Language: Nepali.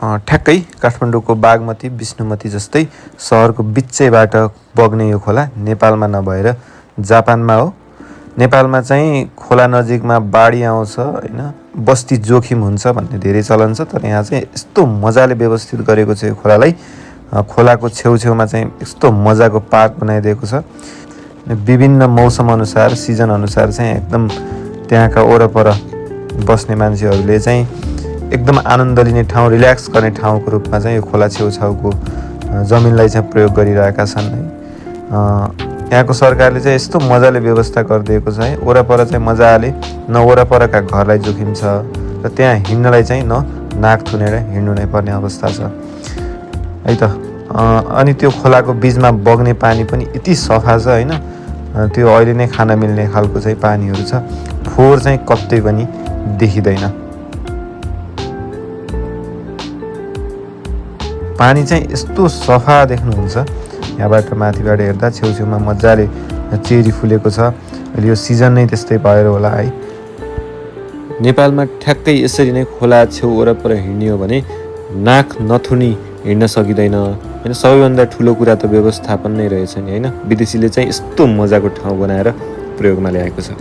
ठ्याक्कै काठमाडौँको बागमती विष्णुमती जस्तै सहरको बिचैबाट बग्ने यो खोला नेपालमा नभएर जापानमा हो। नेपालमा चाहिँ खोला नजिकमा बाढी आउँछ होइन, बस्ती जोखिम हुन्छ भन्ने धेरै चलन छ। तर यहाँ चाहिँ यस्तो मजाले व्यवस्थित गरेको छ यो खोलालाई। खोलाको छेउछेउमा चाहिँ यस्तो मजाको पार्क बनाइदिएको छ। विभिन्न मौसम अनुसार सिजन अनुसार चाहिँ एकदम त्यहाँका वरपर बस्ने मान्छेहरूले चाहिँ एकदम आनन्द लिने ठाउँ, रिल्याक्स गर्ने ठाउँको रूपमा चाहिँ यो खोला छेउछाउको जमिनलाई चाहिँ प्रयोग गरिरहेका छन् है। यहाँको सरकारले चाहिँ यस्तो मजाले व्यवस्था गरिदिएको छ है। वरपर चाहिँ मजाले न वरपरका घरलाई जोखिम छ र त्यहाँ हिँड्नलाई चाहिँ न नाक थुनेर हिँड्नु नै पर्ने अवस्था छ है त। अनि त्यो खोलाको बिचमा बग्ने पानी पनि यति सफा छ होइन, त्यो अहिले नै खान मिल्ने खालको चाहिँ पानीहरू छ। फोहोर चाहिँ कतै पनि देखिँदैन। पानी चाहिँ यस्तो सफा देख्नुहुन्छ यहाँबाट माथिबाट हेर्दा। छेउछेउमा मजाले चेरी फुलेको छ। अहिले यो सिजन नै त्यस्तै भएर होला है। नेपालमा ठ्याक्कै यसरी नै खोला छेउ वरपर हिँड्ने हो भने नाक नथुनी हिँड्न सकिँदैन होइन। सबैभन्दा ठुलो कुरा त व्यवस्थापन नै रहेछ नि होइन। विदेशीले चाहिँ यस्तो मजाको ठाउँ बनाएर प्रयोगमा ल्याएको छ।